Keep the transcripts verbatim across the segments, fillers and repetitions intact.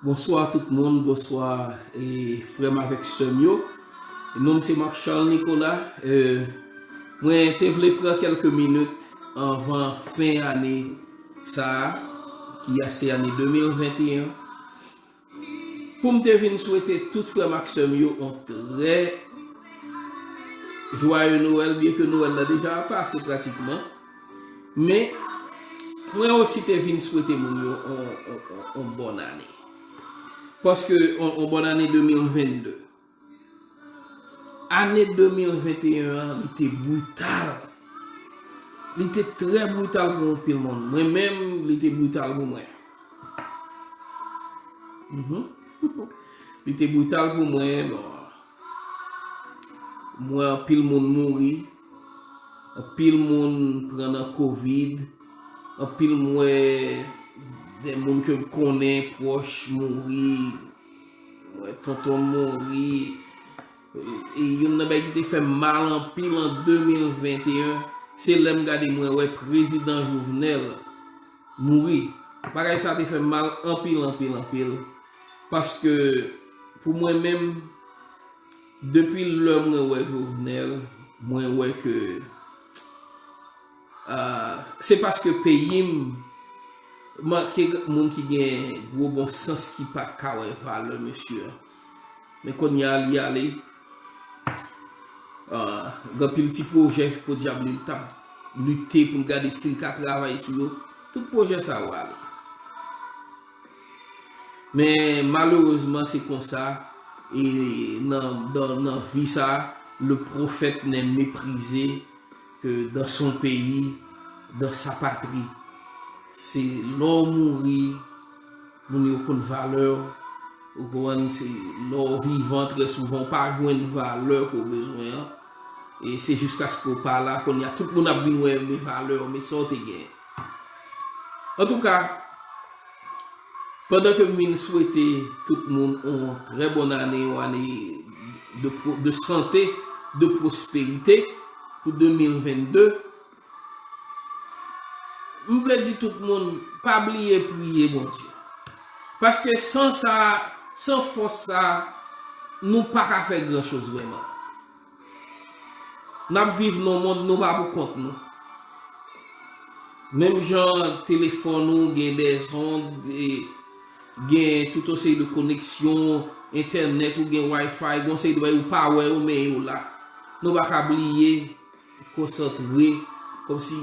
Bonswa tout moun, bonswa e frè m avèk sè m yo. Non m se Marc Charles Nicolas. E, mwen te vle pran kèlke minit anvan fen ane sa a, ki a se ane de mil venteyen, pou m te vin swete tout frè m ak sè m yo yon trè jwaye Nwèl, byen ke Nwèl la deja pase pratikman. Men, mwen osi te vin swete moun yo on, on, on, on bòn ane. Paske on, on bòn ane de mil vennde. Ane de mil venteyen an, li te brital. Li te trè brital pou anpil moun. Mwen menm, li te brital pou mwen. Mhm. Li te brital pou mwen, bon. Mwen anpil moun mouri, anpil moun pran nan kovid, anpil mwen de moun ke m konnen pwòch mouri, mwen tonton m mouri. E, e youn nan bagay ki te fè m mal anpil an de mil venteyen, se lè m gade mwen wè prezidan Jovenel mouri. Bagay sa te fè m mal anpil, anpil, anpil. Paske pou mwen menm, depi lè mwen wè Jovenel, mwen wè ke, ah, se paske peyi m manke moun ki gen gwo bon sans ki pa ka wè valè mesye a. Men kounye a li ale, ah, gen anpil ti pwojè podyab li t ap lite pou l gade si l ka travay sou yo. Tout pwojè sa yo ale. Men malerezman se konsa, e nan, nan, nan vi sa, le prophète n'est méprisé que dans son pays, dans sa patrie. Se lè w mouri, moun yo konn valè w. Ou konprann, se lè w vivan, trè souvan, w pa jwenn valè ke w bezwen an. E se jiskaske w pa la, kounye a, tout moun ap vin wè, men valè w, men sa w te gen. Antouka, pandan ke m vin swete tout moun yon trè bòn ane, yon ane de, pro- de sante, de pwosperite pou de mil vennde, m vle di tout moun, pa bliye priye Bondye. Paske san sa, san fòs sa, nou pa ka fè gran choz vrèman. N ap viv nan yon mond nou pa pou kont nou. Menm jan telefòn ou gen dèzond, e gen tout yon seri de koneksyon, entènèt ou gen Wi-Fi, gen yon seri de bagay ou pa wè yo, men yo la. Nou pa ka bliye konsantre, kòmsi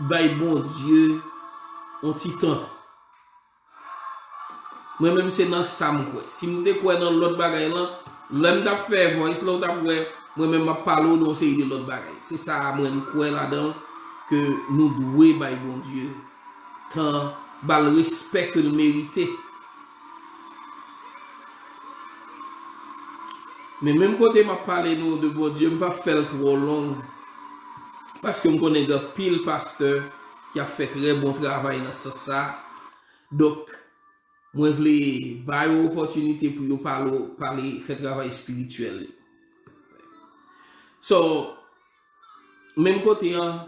bay Bondye yon ti tan. Mwen menm se nan sa m kwè. Si m te kwè nan lòt bagay lan, lè m t ap fè voice la, ou t ap wè, mwen menm m ap pale w de yon seri de lòt bagay. Se sa mwen m kwè ladan l, ke nou dwe bay Bondye tan, ba l respè ke l merite. Men menm kote m ap pale nou de Bondye, m p ap fè l twò long, paske m konnen gen anpil pastè ki ap fè trè bon travay nan sans sa. Donk, mwen vle ba yo opòtinite pou yo pale, pale, fè travay espirityèl. So, menm kote an,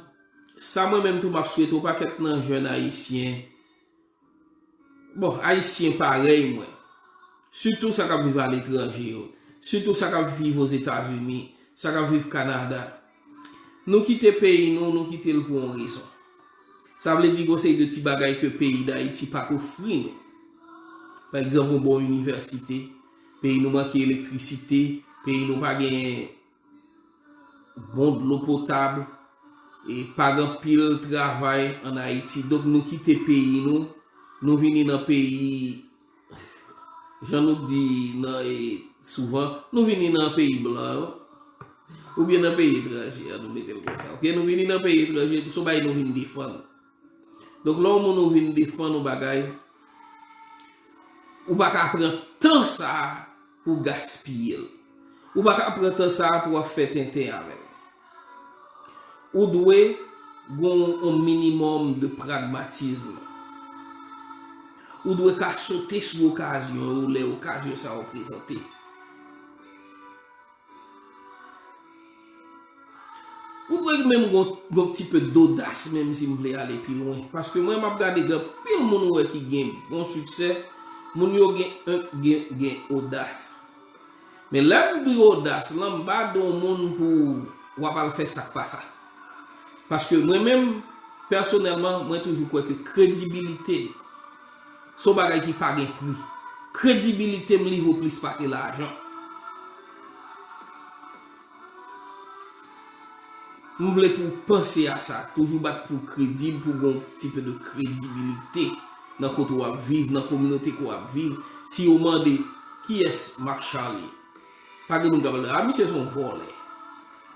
sa mwen menm tou m ap swete yon pakèt nan jèn ayisyen, bon, ayisyen parèy mwen, sitou sa k ap viv aletranje yo, sitou sa k ap viv Ozetazini, sa k ap viv Kanada, nou kite peyi nou, nou kite l pou yon rezon. Sa vle di gen yon seri de ti bagay ke peyi Dayiti pa t ofri nou. Pa egzanp, yon bon inivèsite, peyi nou manke elektrisite, peyi nou pa gen bon dlo potab, e pa gen anpil travay ann Ayiti. Donk, nou kite peyi nou, nou vini nan peyi, jan nou di nan, e, souvan, nou vini nan peyi blan yo, oubyen nan peyi etranje, an nou mete l konsa. Oke, nou vini nan peyi etranje, se yon bagay nou vin defann. Donk, lè yon moun ou vin defann yon bagay, ou pa ka pran tan sa a pou w gaspiye l. Ou pa ka pran tan sa a pou w ap fè tenten avè l. Ou dwe gen yon minimòm de pragmatism. Ou dwe ka sote sou okazyon yo lè okazyon sa yo prezante. Ou dwe menm gon, gon ti pe dodas, menm si m vle ale pi lwen. Paske mwen, m ap gade gen anpil moun ou wè ki gen bon siksè, Moun yo gen, gen, gen odas. Men lè m di odas lan, m pa di w moun pou w ap al fè sa k pa sa. Paske mwen menm, pèsonèlman, mwen toujou kwè ke kredibilite se yon bagay ki pa gen pri. Kredibilite m li vo plis pase lajan. M vle pou w panse a sa, toujou bat pou w kredib, pou w gen yon ti pe de kredibilite nan kote w ap viv, nan kominote ke w ap viv. Si yo mande, "Kiyès Marc Charly?" Pa gen moun k ap di, "A, misye se yon vòlè."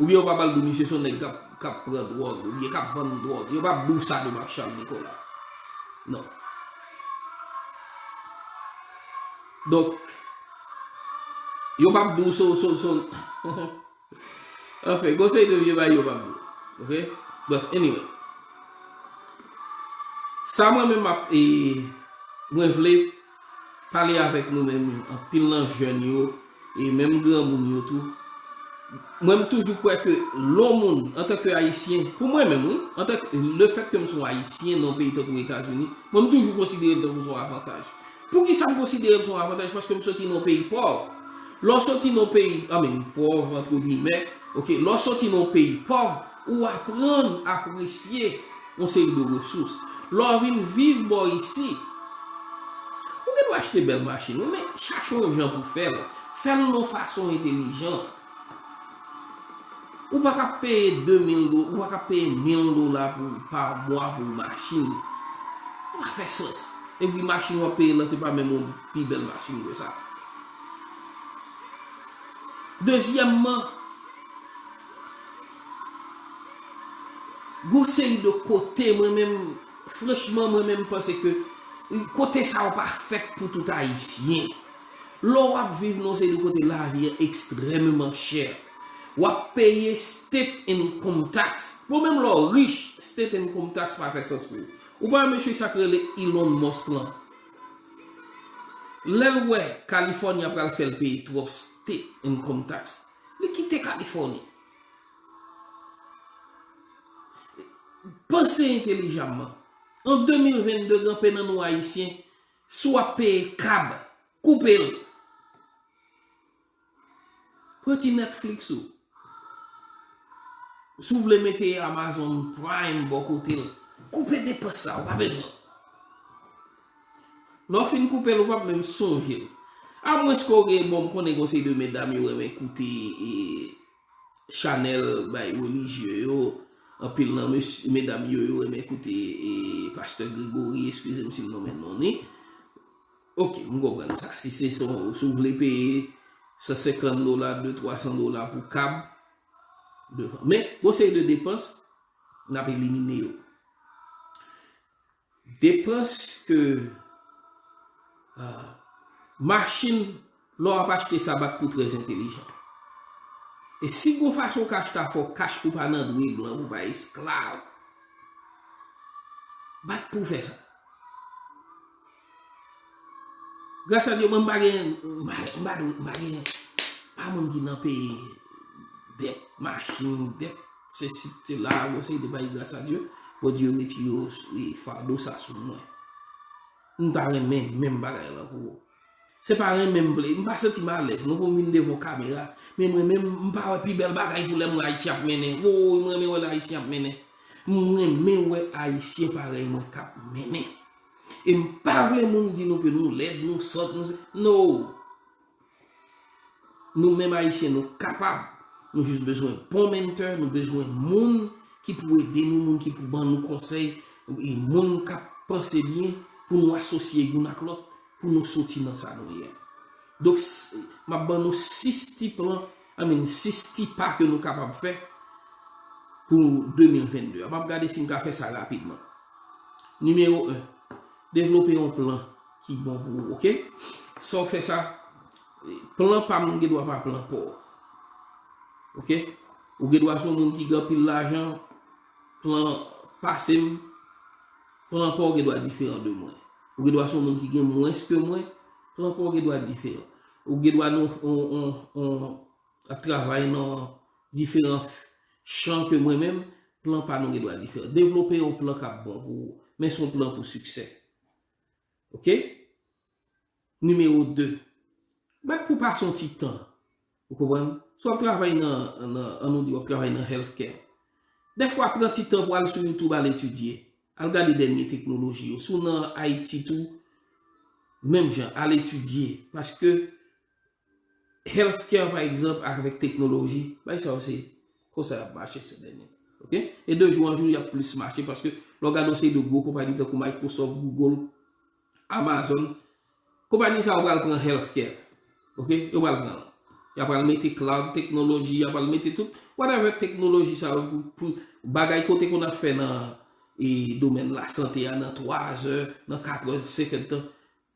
Oubyen yo p ap al di w, "Misye se yon nèg k ap, k ap pran dwòg, oubyen k ap vann dwòg." Yo p ap di w sa de Marc Charly Nicolas. Non. Donk, yo p ap di w so, so, so. Anfen, gon seri de vye bagay yo p ap di w. Oke? But anyway. Sa mwen menm m ap, e, mwen vle pale avèk nou menm, anpil nan jèn yo, e menm granmoun yo tou. Mwen, m toujou kwè ke lè yon moun, antanke Ayisyen, pou mwen menm, wi, antanke, le fèt ke m se yon Ayisyen nan yon peyi tankou Etazini, mwen, m toujou konsidere l tankou se yon avantaj. Poukisa m konsidere l se yon avantaj? Paske m soti nan yon peyi pòv. Lè w soti nan yon peyi, I mean, pòv, antre gimè, oke, lè w soti nan yon peyi pòv, ou aprann apresye yon seri de resous. Lè w vin viv bò isi, ou gen dwa achte bèl machin, wi, men chache yon jan pou fè l. Fè l nan yon fason entelijan. Ou pa ka peye de mil do-, ou pa ka peye mil dola pou, pa mwa pou machin. Sa pa fè sans. Epi machin w ap peye la, se pa menm yon pi bèl machin ke sa. Dezyèmman, gon seri de kote, mwen menm, franchman, mwen menm, m panse ke kote sa yo pa fèt pou tout Ayisyen. Lè w ap viv nan yon seri de kote, lavi an ekstrèmman chè. W ap peye state income tax. Bon, menm lè w rich, state income tax pa fè sans pou ou. Ou pa wè mesye sa k rele Elon Musk lan? Lè l wè Kalifòni ap pral fè l peye twòp state income tax, li kite Kalifòni. Panse entelijamman. An de mil vennde, gen anpil nan nou Ayisyen, si w ap peye kab, koupe l. Pran ti Netflix ou. Si w vle mete Amazon Prime bò kote l, koupe depans sa, ou pa bezwen l. Lè w fin koupe l, ou p ap menm sonje l. Amwenske w gen, bon, m konnen gon seri de medam yo renmen koute, e, chanèl bay relijye yo. Anpil nan mesye, medam yo, yo renmen koute, e, pastè Gregory, eskize m si m nonmen non li. Oke, m konprann sa. Si se son, si w vle peye san senkant dola, de twa san dola pou kab, devan. Men, gon seri de depans, n ap elimine yo. Depans ke, ah, machin, lè w ap achte sa, bat pou trè entelijan. E si gon fason w ka achte a, fò w kach pou w pa nan dwe blan, pou w pa esklav. Bat pou w fè sa. Gras a Dye, mwen, m pa gen, m pa, m pa dwe, m pa gen, pa moun ki nan peye dèt machin, dèt sesi, sela, gon seri de bagay, gras a Dye. Bondye retire yo, e, fado sa sou mwen. M ta renmen menm bagay lan pou ou. Se pa renmen m vle, m pa santi m alèz non pou m vin devan yon kamera. Men mwen menm, m pa wè pi bèl bagay pou lè m wè Ayisyen ap mennen. Woy, mwen renmen wè lè Ayisyen ap mennen. M renmen wè Ayisyen parèy mwen k ap mennen. E m pa vle moun di nou ke nou lèd, nou sòt, nou se, no! Nou menm Ayisyen, nou kapab. Nou jis bezwen bon mentor, nou bezwen moun ki pou ede nou, moun ki pou ban nou konsèy, e moun k ap panse byen pou nou asosye youn ak lòt, pou nou soti nan sa nou ye a. Donk, s-, m ap ban nou sis ti plan, I mean, sis ti pa ke nou kapab fè pou de mil vennde a. M ap gade si m ka fè sa rapidman. Nimewo en, devlope yon plan ki bon pou ou, oke? Sa w fè sa, plan pa m gen dwa pa plan pa w. Oke? Ou gen dwa se yon moun ki gen anpil lajan, plan pase m, plan pa w gen dwa diferan de mwen. Ou gen dwa se yon moun ki gen mwens ke mwen, plan pa w gen dwa diferan. Ou gen dwa nan yon, yon, yon, yon, ap travay nan diferan chan ke mwen menm, plan pa nou gen dwa diferan. Devlope yon plan k ap bon pou ou, men se yon plan pou siksè. Oke? Nimewo de, mèt pou pase yon ti tan. Ou konprann? Si w ap travay nan, nan, an nou di w ap travay nan healthcare. Dèfwa, pran ti tan pou al sou YouTube, al etidye. Al gade dènye teknoloji yo. Si w nan I T tou, menm jan, al etidye. Paske healthcare, pa egzanp, avèk teknoloji, bay sa yo se konsa y ap mache se dènye. Oke? E de jou an jou, y ap plis mache paske lè w gade yon seri de gwo konpayi tankou Microsoft, Google, Amazon, konpayi sa yo pral pran healthcare. Oke? Yo pral pran. Y ap pral mete cloud teknoloji, y ap pral mete tout, whatever teknoloji sa yo pou, pou bagay kote konn ap fè nan e domèn lasante a nan twa zè, nan kat è, senk è de tan.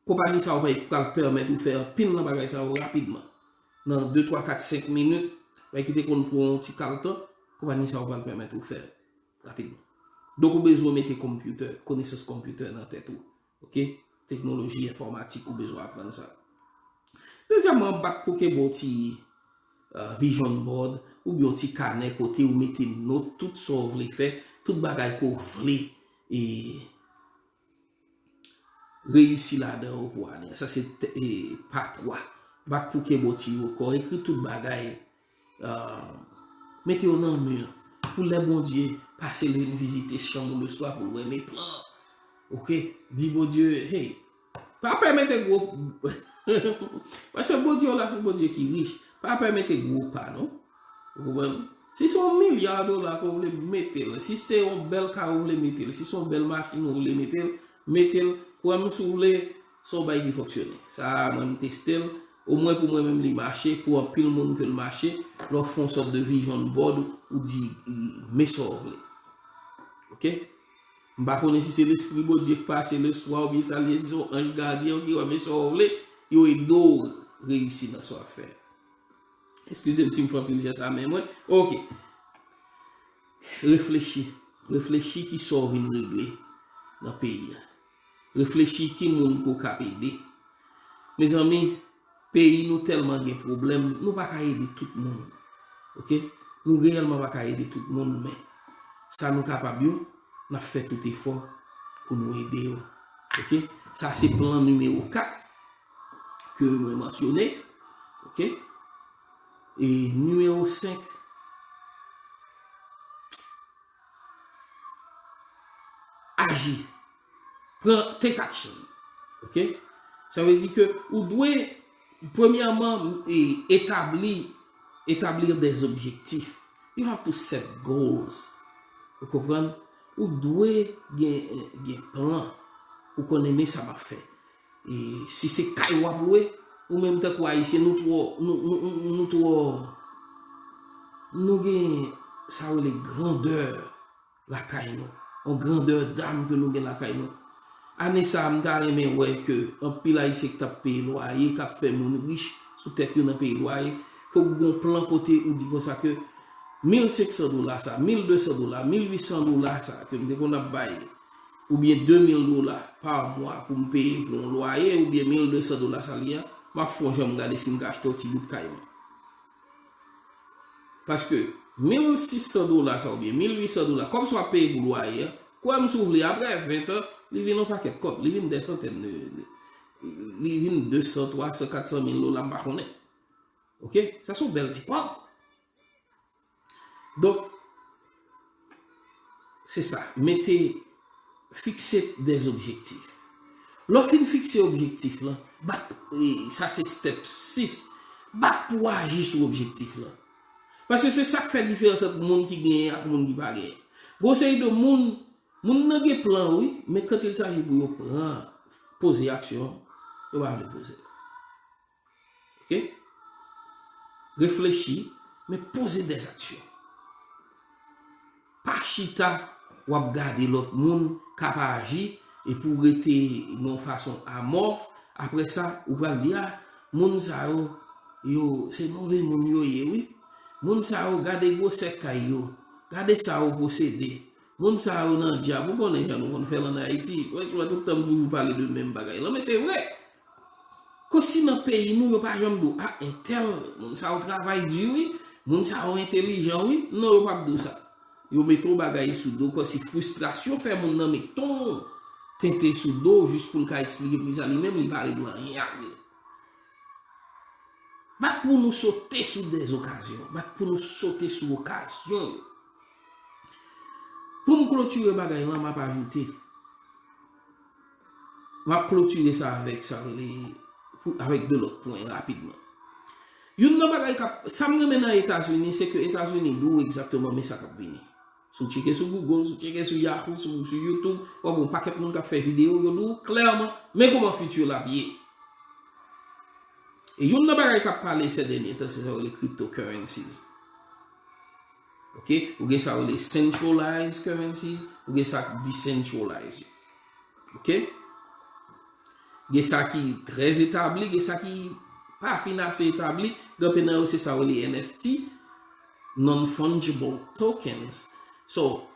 Konpayi sa yo pral pèmèt ou fè anpil nan bagay sa yo rapidman. Nan de, twa, kat, senk minit, bagay ki te konn pran yon ti kal tan, konpayi sa yo pral pèmèt ou fè rapidman. Donk, ou bezwen mete konpitè, konesans konpitè nan tèt ou. Oke? Teknoloji enfòmatik, ou bezwen aprann sa. Dezyèmman, bat pou kenbe yon ti uh, vision board, oubyen yon ti kanè kote ou mete nòt, tout sa w vle fè, tout bagay ke w vle e reyisi ladan yo pou ane a. Sa se e, pa twa. Bat pou kenbe yon ti rekò, ekri tout bagay. Uh, mete yo nan mi an. Pou lè Bondye pase l vin vizite chanm ou leswa pou l wè men plan. Oke? Di Bondye, hey, pa pè mete gwo. Paske Bondye w la se yon Bondye ki rich. Pa pè mete gwo pa, non. Ou konprann? Si se yon milya dola ke w vle mete l, si se yon bèl kay ou vle mete l, si se yon bèl machin ou vle mete l, mete l. Kwè m si w vle, se yon bagay ki fonksyone. Sa a, mwen, m teste l. Omwen pou mwen menm, li mache. Pou anpil moun ke l mache, lè w fè yon sòt de vision board, ou di, men sa w vle. Oke? M pa konnen si se lespri Bondye k pase leswa oubyen sa l ye, si se yon anj gadyen ki wè men sa w vle, yo ede w reyisi nan sa w ap fè. Eskize m si m fè anpil jès a men mwen. Oke. Reflechi. Reflechi ki sa w vin regle nan peyi a. Reflechi ki moun ke w kab ede. Mezanmi, peyi nou tèlman gen pwoblèm, nou pa ka ede tout moun. Oke? Nou reyèlman pa ka ede tout moun, men sa nou kapab yo, n ap fè tout efò pou nou ede yo. Oke? Sa se plan nimewo kat ke mwen mansyone. Oke? E nimewo senk, aji. Pran, take action. Oke? Sa vle di ke ou dwe, premyèman, e, etabli, etablir des objectifs. You have to set goals. Ou konprann? Ou dwe gen, gen plan. Ou konnen men sa m ap fè. E si se kay w ap lwe, ou menm tankou Ayisyen, nou twò, nou, nou, nou, nou twò, nou gen sa yo rele grandè lakay nou. Yon grandè dam ke nou gen lakay nou. Ane sa a, m ta renmen wè ke anpil Ayisyen ki t ap peye lwaye, k ap fè moun rich sou tèt yo nan peye lwaye, ke w gen yon plan kote ou di konsa ke mil senk san dola sa, mil de san dola, mil uit san dola sa ke m te konn ap bay, oubyen de mil dola pa mwa pou m peye pou yon lwaye, oubyen mil de san dola sa li a, m ap fè yon jan m gade si m ka achte yon ti bout kay mwen. Paske mil sis san dola sa oubyen mil uit san dola, kòb sa w ap peye pou lwaye a, kwè m si w vle, apre ven tan, li vin yon pakèt kòb, li vin dè santèn de, li vin de san, twa san, kat san mil dola, m pa konnen. Oke? Sa se yon bèl ti kòb. Donk, se sa, mete, fikse des objectifs. Lè w fin fikse objektif lan, bat, e, sa se step sis, bat pou w aji sou objektif lan. Paske se sa k fè diferans ant moun ki genyen ak moun ki pa genyen. Gon seri de moun, moun nan gen plan, wi, men quand il s'agit pou yo pran, poze aksyon, yo pa vle poze. Oke? Reflechi, men poze des actions. Pa chita, w ap gade lòt moun k ap aji, epi w rete nan yon fason amòf. Apre sa, ou pral di, a, moun sa yo, yo, se move moun yo ye, wi. Moun sa yo, gade gwosè kay yo. Gade sa yo posede. Moun sa yo nan dyab, ou konnen jan nou konn fè l ann Ayiti. Wè, wè, tout tan m toujou pale de menm bagay lan, men se vre. Konsi nan peyi nou, yo pa janm di w, a, entèl, moun sa yo travay di, wi, moun sa yo entelijan, wi. Non, yo p ap di w sa. Yo mete w bagay sou do, konsi fristrasyon fè moun nan mete w tente sou do jis pou l ka eksplike pou kisa li menm li pa regle anyen avè l. Bat pou nou sote sou dèzokazyon. Bat pou nou sote sou okazyon yo. Pou m klotire bagay lan, m ap ajoute. M ap klotire sa avèk sa rele, pou, avèk de lòt pwen rapidman. Youn nan bagay k ap, sa m renmen nan Etazini, se ke Etazini di w egzakteman men sa k ap vini. Si w tcheke sou Google, si w tcheke sou Yahoo, sou, sou YouTube, w ap wè yon pakèt moun k ap fè videyo, yo di w klèman, men kòman fiti l ap ye. E youn nan bagay k ap pale sè dènye tan, se sa yo rele cryptocurrencies. Ok? Ou gen sa yo rele centralized currencies, ou gen sa k decentralized. Ok? Gen sa ki trè etabli, gen sa ki pa fin ase etabli. Gen anpil nan yo se sa yo rele N F T, non-fungible tokens. So,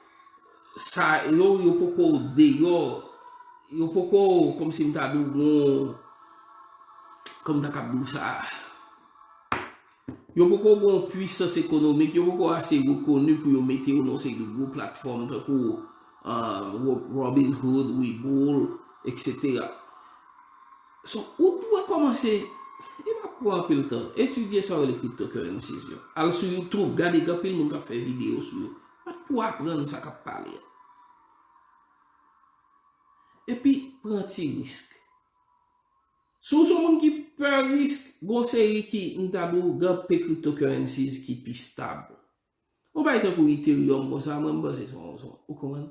sa yo, yo poko deyò, yo poko, kòmsi m ta di w, gon, kòman m ta kab di w sa? Yo poko gon pwisans ekonomik, yo poko ase rekoni pou yo mete yo nan yon seri de gwo platfòm tankou, um, Ro-, Robinhood, Webull, et cetera. So, ou dwe kòmanse, li p ap pran anpil tan, etidye sa yo rele cryptocurrencies yo. Al sou YouTube, gade gen anpil moun k ap fè videyo sou yo. Bat pou aprann sa k ap pale a. Epi, pran ti risk. Si w se yon moun ki pè risk, gon seri ki, m ta di w, gen pe cryptocurrencies ki pi stab. Yon bagay tankou Ethereum konsa, mwen, m panse se yon, se yon, ou konprann?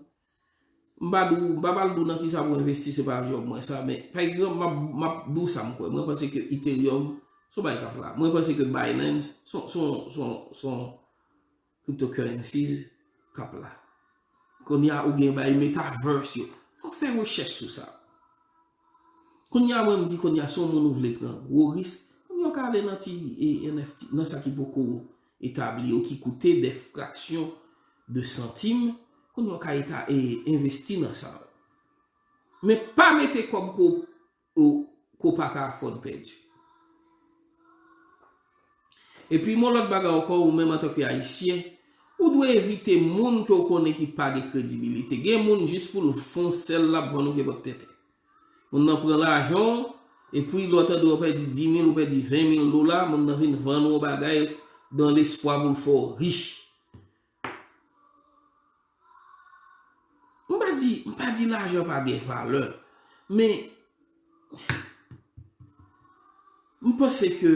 M pa di w, m pa pral di w nan kisa pou envesti, se pa job mwen sa, men, pa egzanp, m ap, m ap di w sa m kwè. Mwen panse ke Ethereum, se yon bagay k ap la. Mwen panse ke Binance, se yon, se yon, se yon, se yon cryptocurrencies k ap la. Kounye a, ou gen bay metaverse yo. Fò w fè rechèch sou sa. Kounye a, mwen, m di, kounye a, si yon moun ou vle pran gwo risk, kounye a, ou ka ale nan ti, e, N F T, nan sa ki poko etabli yo, ki koute de fraksyon de santim, kounye a, ou ka eta-, e, envesti nan sa. Men pa mete kòb ko, o, ko pa ka afòd pèdi. Epi, yon lòt bagay ankò, ou menm antanke Ayisyen, ou dwe evite moun ke w konnen ki pa gen kredibilite. Gen moun jis pou l fon sèl l ap vann ou ke pòt tenten. Moun nan pran lajan w, epi lè w tande w pèdi dis mil, ou pèdi ven mil dola, moun nan vin vann ou yon bagay dan lespwa pou l fè w rich. M pa di, m pa di lajan pa gen valè, men m panse ke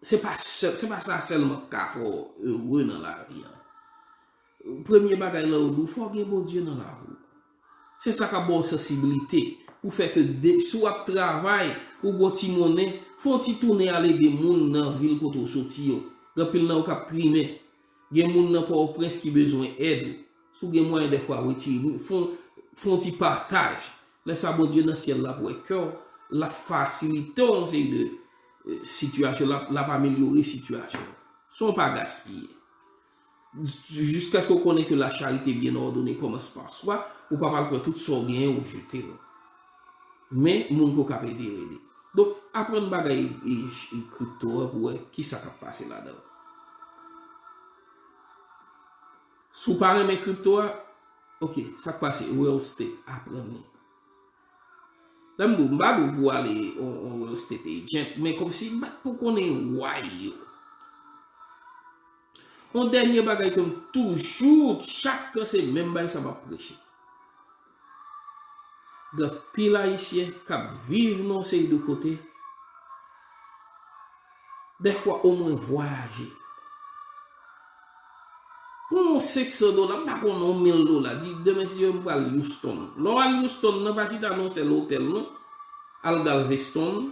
se pa sèl, se pa sa sèlman k ka fè w ere nan lavi an. Premye bagay lan yo di w, fò w gen Bondye nan lavi w. Se sa k ap ba w sansiblite pou fè ke de, si w ap travay, ou gon ti monnen, fè yon ti tounen al ede moun nan vil kote w soti yo. Gen anpil nan yo k ap trimen. Gen moun nan Pòtoprens ki bezwen èd. Si w gen mwayen dèfwa retire, fè yon, fè yon ti pataj. Lè sa Bondye nan syèl la ap wè kè w, l ap fasilite w yon seri de, eh, sitiyasyon, l ap, l ap amelyore sitiyasyon w. San w pa gaspiye. Jiskaske w konnen ke la charite byen òdone kòmanse pa swa, ou pa pral pran tout sa w genyen ou jete l. Men, moun ke w kab ede, ede. Donk, aprann bagay, e, e, kripto a pou wè kisa k ap pase ladan l. Si w pa renmen kripto a, ok, sa k pase, real estate, aprann li. Lè m di w, m pa di w pou w ale on, on real estate agent, men kòmsi m pa t pou konnen why yo. On dènye bagay ke m toujou, chak kan se menm bagay sa m ap preche. Gen anpil Ayisyen k ap viv nan yon seri de kote, dèfwa omwen vwayaje. Pou yon senk san dola, m pa konn yon mil dola, di, demen si Dye vle m pral Houston. Lè w al Houston nan, pa chita nan yon sèl otèl non. Al Galveston,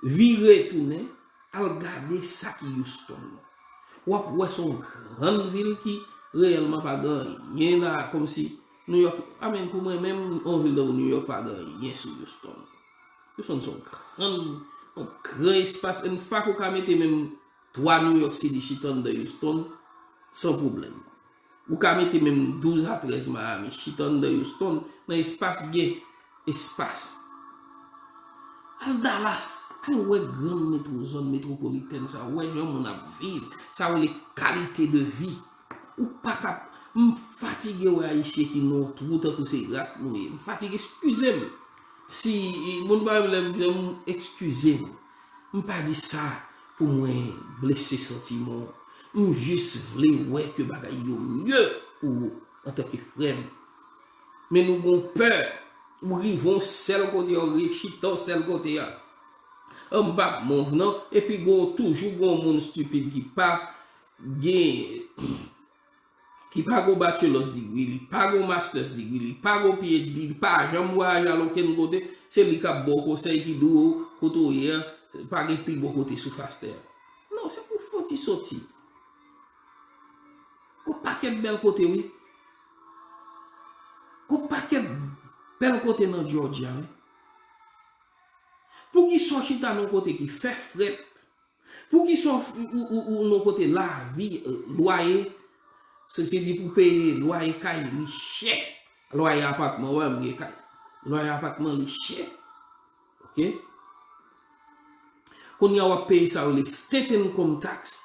vire tounen, al gade sa ki Houston nan. W ap wè se yon grann vil ki reyèlman pa gen anyen la, kòmsi New York, I mean, pou mwen menm, yon vil tankou New York pa gen anyen sou Houston. Houston se yon grann, yon gran espas, in fact, ou ka mete menm twa New York City chita anndan Houston san pwoblèm. Ou ka mete menm douz a trèz Miami chita anndan Houston, nan espas gen espas. Al Dallas, al wè grann metwo, zòn metwopolitèn sa, wè jan moun ap viv, sa yo rele kalite de vi. Ou pa ka, M fatige wè Ayisyen ki nan twou tankou se rat nou ye. M fatige, eskize m. Si moun pa renmen lè m di sa, m eskize m. M pa di sa pou mwen blese santiman w. M jis vle wè ke bagay yo mye pou ou antanke frè m. Men nou gon pè. Ou rive yon sèl kote, ou rechita yon sèl kote a. Anba mòv nan, epi gon toujou gon moun stipid ki pa gen ki pa gon bachelor's degree, li pa gon master's degree, li pa gon P H D, li pa janm vwayaje al okenn kote, se li k ap ba w konsèy ki di w kote w ye a, pa gen pi bon kote sou fas tè a. Non, se pou foti soti. Gon pakèt bèl kote, wi. Gon pakèt bèl kote nan Georgia, wi. Poukisa w chita nan yon kote ki fè frèt? Poukisa w, ou, ou, ou nan yon kote lavi, eh, lwaye, se, se di pou peye lwaye kay, li chè. Lwaye apatman, wè, m gen kay. Lwaye apatman, li chè. Oke? Kounye a w ap peye sa yo rele state income tax.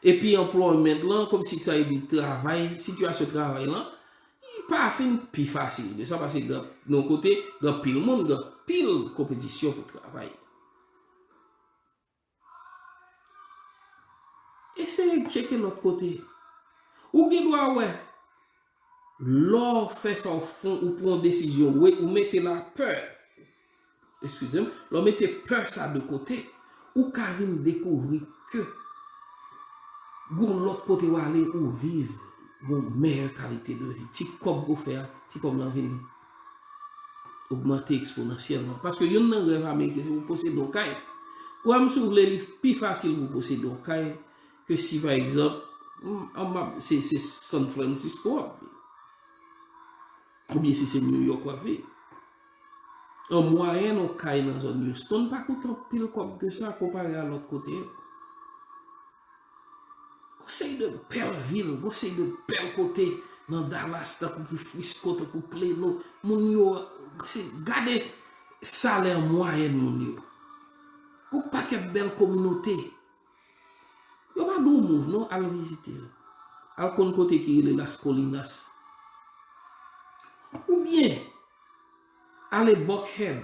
Epi employment lan, kòmsi sa vle di travay, sitiyasyon travay lan, li pa fin pi fasil ke sa, paske gen, nan yon kote, gen anpil moun, gen anpil konpetisyon pou travay. Eseye tcheke lòt kote. Ou gen dwa wè, lè w fè sa, w fon, ou pran yon desizyon, ou, ou mete lapè, eskize m, lè w mete pè sa de kote, ou ka vin dekouvri ke gon lòt kote w ale, ou viv yon meyè kalite de vi. Ti kòb ou fè a, ti kòb lan vin ogmante eksponansyèlman. Paske youn nan rèv ameriken, se pou posede yon kay. Kwè m, si w vle, li pi fasil pou posede yon kay ke si, pa egzanp, m, m, se, se San Francisco w ap viv. Oubyen si se New York w ap viv. An mwayèn, yon kay nan zòn Houston pa koute anpil kòb ke sa konpare a lòt kote yo. Gon seri de bèl vil, gon seri de bèl kote nan Dallas, tankou ki Frisco, tankou Plano. Moun yo, se, gade salè mwayèn moun yo. Gon pakèt bèl kominote. Yo pa di w move non, al vizite yo. Al konn kote ki rele Las Colinas. Oubyen, ale Buckhead,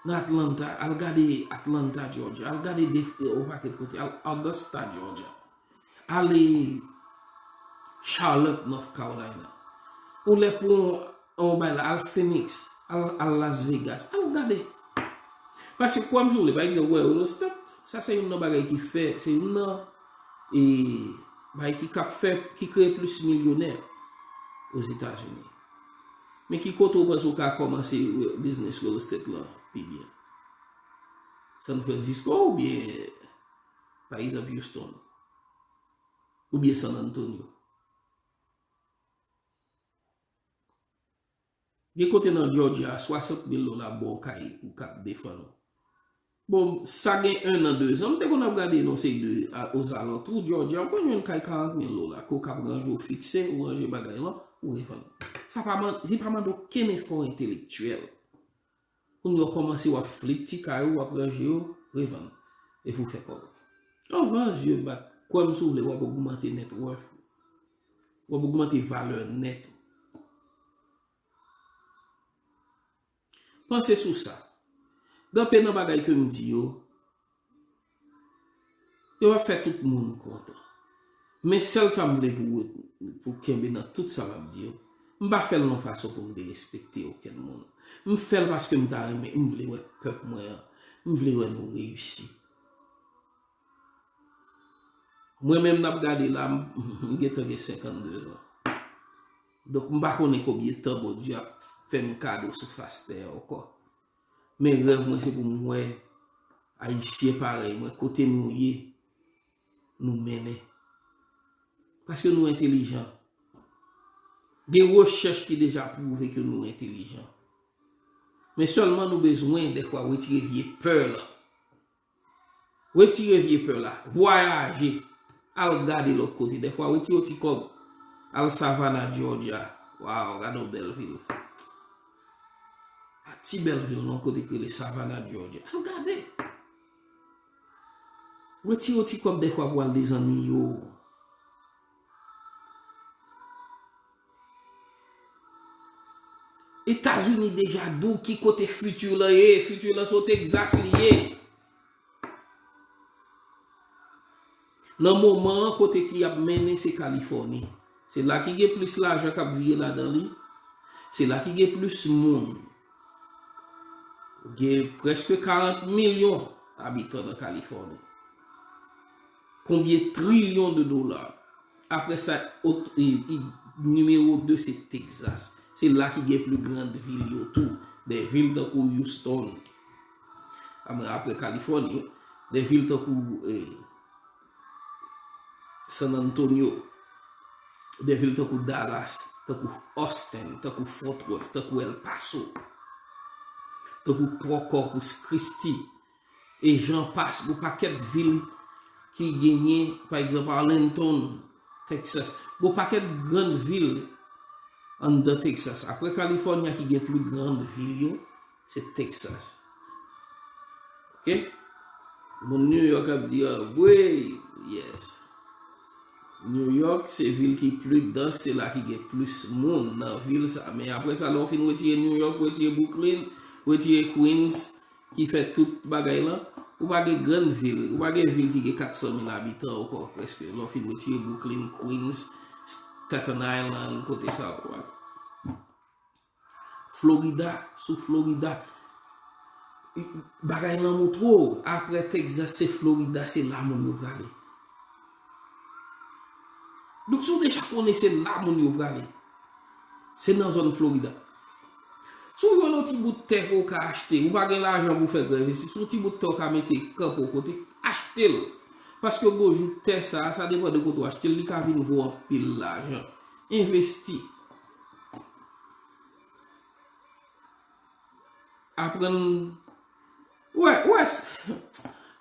nan Atlanta, al gade Atlanta, Georgia, al gade de, yon pakèt kote, al Augusta, Georgia, ale Charlotte, North Carolina. Ou lè pou yon, yon bay la, al Phoenix, al, al Las Vegas, al gade. Paske kwè m si w vle, pa egzanp, wè, real estate, sa se youn nan bagay ki fè, se youn nan, e, bagay ki kab fè, ki kreye plis milyonè Ozetazini. Men ki kote w panse w ka kòmanse, e, biznis real estate lan pi byen? San Francisco oubyen, pa egzanp, Houston? Oubyen San Antonio? Gen kote nan Georgia, swasant mil dola bon kay ou kab defann ou. Bon, sa gen en an, de zan, m te konn ap gade nan se de a, ozalantou Georgia, ou konn jwenn kay karant mil dola, ke w kab ranje, w fikse, ou ranje bagay lan, ou revann. Sa pa man-, li pa mande okenn efò entelektyèl. Kounye a w kòmanse, w ap flip ti kay ou, w ap ranje yo, revann. Epi w fè kòb. Anvan zye bat, kwè m si w vle, w ap ogmante net worth ou. W ap ogmante valè nèt ou. Panse sou sa. Gen anpil nan bagay ke m di yo, yo pa fè tout moun kontan. Men sèl sa m vle pou, pou kenbe nan tout sa m ap di yo, m pa fè l nan fason pou m derespekte okenn moun. M fè l paske m ta renmen, m vle wè pèp mwen an, m vle wè nou reyisi. Mwen menm n ap gade la, m, m gentan gen senkannde zan. Donk, m pa konnen konbyen tan Bondye ap fè m kado sou fas tè a ankò. Men rèv mwen se pou m wè Ayisyen parèy mwen, kote nou ye, nou mennen. Paske nou entelijan. Gen rechèch ki deja pwouve ke nou entelijan. Men sèlman nou bezwen, dèfwa, retire vye pè lan. Retire vye pè la. Vwayaje. Al gade lòt kote. Dèfwa, retire yon ti kòb. Al Savannah, Georgia. Waw, gade yon bèl vil. A ti bèl vil, non, kote ki rele Savannah, Georgia. Al gade. Retire yon ti kòb dèfwa pou al de zanmi yo. Etazini deja di w ki kote fiti lan ye. Fiti lan se o Texas li ye. Nan moman an, kote ki ap mennen, se Kalifòni. Se la ki gen plis lajan k ap vire ladan li. Se la ki gen plis moun. Gen prèske karant milyon abitan nan Kalifòni. Konbyen trilyon de dola? Apre sa, ot-, e, e, nimewo de se Texas. Se la ki gen pli grand vil yo tou. De vil tankou Houston. Apre, apre Kalifòni, de vil tankou, e, San Antonio, de vil tankou Dallas, tankou Austin, tankou Fort Worth, tankou El Paso, tankou Corpus Christi, e jan pas, gon pakèt vil ki genyen, pa egzanp, Arlington, Texas, gon pakèt grann vil anndan Texas. Apre California ki gen pli grann vil yo, se Texas. Ok? Moun New York ap di, ah, wi, yes. New York se vil ki pli dans, se la ki gen plis moun nan vil sa. Men apre sa, lè w fin retire New York, retire Brooklyn, retire Queens, ki fè tout bagay lan, ou pa gen grann vil, ou pa gen vil ki gen kat san mil abitan ankò, prèske. Lè w fin retire Brooklyn, Queens, Staten Island, kote sa, ou pa Florida, sou Florida. Bagay lan montre w, apre Texas, se Florida, se la moun yo prale. Donk, si w deja konnen se la moun yo prale, se nan zòn Florida. Si w jwenn yon ti bout tè ke w ka achte, ou pa gen lajan pou fè gran envestisman, yon ti bout tè w ka mete kanpe yon kote, achte l. Paske gwo jou tè sa, sa depann de kote w achte l, li ka vin vo anpil lajan. Envesti. Aprann, wè, wè,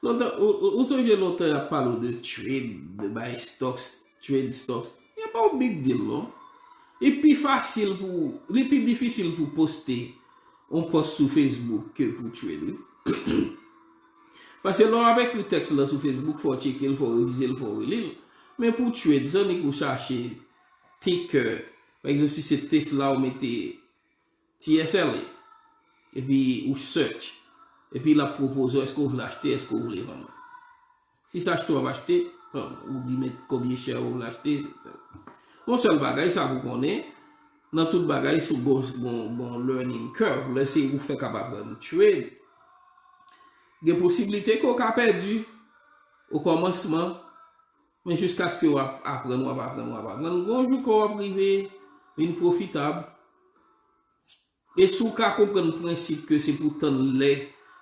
lontan, ou, ou, ou sonje lontan y ap pale w de trade, de bay stocks, trade stocks. E pa yon big deal, non. Li pi fasil pou, li pi difisil pou poste yon post sou Facebook ke pou trade, wi. Paske lè w ap ekri tèks lan sou Facebook, fò w tcheke l, fò w revize l, fò w reli l. Men pou trade, sa annik ou chache ticker. Pa egzanp, si se Tesla, ou mete T S L A. Epi ou search. Epi l ap pwopoze w èske w vle achte, èske w vle vann. Si se achte w ap achte, bon, ou di men konbyen share ou vle achte. Yon sèl bagay sa pou konnen, nan tout bagay, se gon, gon, gon learning curve. Lè se ou fèk ap aprann trade, gen posiblite ke w ka pèdi o kòmansman, men jiskaske w ap aprann, w ap aprann, w ap aprann. Gon jou ke w ap rive vin pwofitab. E si w ka konprann prensip ke se pou tann lè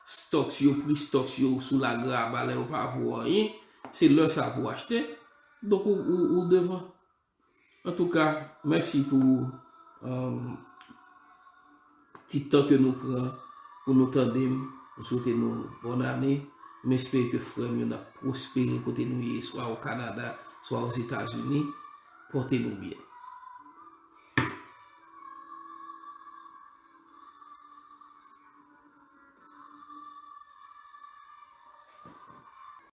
stocks yo, pri stocks yo sou lagraba, lè yo pa vo anyen, se lè sa pou w achte. Donk ou, ou, ou devan. Antouka, mèsi pou, um, ti tan ke nou pran pou nou tande m. M swete nou bòn ane. M espere ke frè m yo n ap pwospere kote nou ye, swa o Kanada, swa Ozetazini. Pòte nou byen.